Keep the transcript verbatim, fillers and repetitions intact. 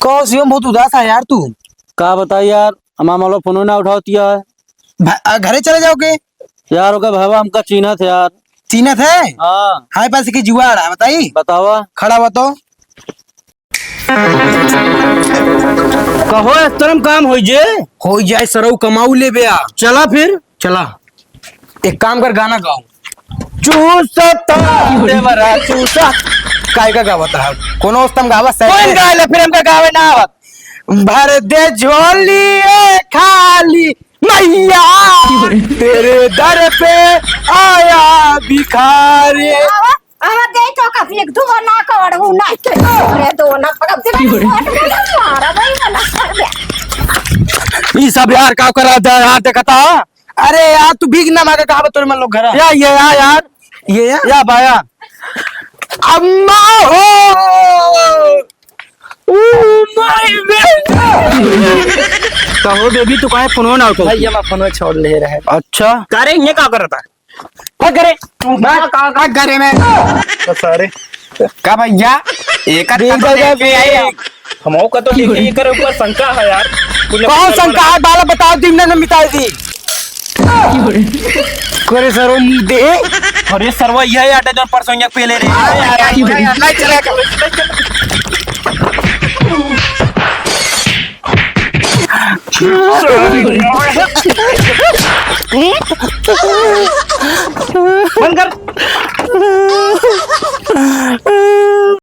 कहो शिवम, बहुत उदास है यार तू। का बताई यार, हमार मालो फोनो ना उठावत है। भा-, आ, घरे चले जाओ के? यार, ओकर भावा हमका चीन्हत है यार। चीन्हत है? हाँ। हाय पास की जुआड़ है, बताई? बतावा। खड़ा हुआ तो। कहो, एतरम काम होई जे? होई जाए सरऊ, कमाऊ लेबे आ। चला फिर। चला। एक काम कर, गाना गाओ। चूसता देवरा चूसा। काय का गावत है? कोनो उस्तम गावा सै कौन गावे ले फिर हमका गावे ना आवत? भर दे झोली ए खाली मैया, तेरे दर पे आया भिखारी। आवा, आवा दे तो का फेंक दूंगा ना कवड़ू ना के। अरे दो ना पकड़ दे, मारा भाई वाला कर दे। ई सब यार का करा दे यार, देखता। अरे यार, तू भीख ना मांगे, कहाँ बा तोरे मन लोग घर? या, ये या यार। ये या? या बाया। अम्मा हो। ओ माय बेटा। कहो बेबी, तू काहे फोन ना उठाओ? भाई, ये मैं फोन छोड़ ले रहे। अच्छा। का रे, ये का करता? का करे? का, का, का करे मैं? तो सारे। का भैया? एक देख तो भैया, देख के आए। देख। हमहू का तो देखी, एकर ऊपर शंका है यार। कुछ कौन शंका है? बाला बताओ, दिन में मिटाई दी। करे सरो मुंह दे। अरे सरवा, यह आटा जो परसों यहाँ पे ले रहे हैं। नहीं चला। बंद कर।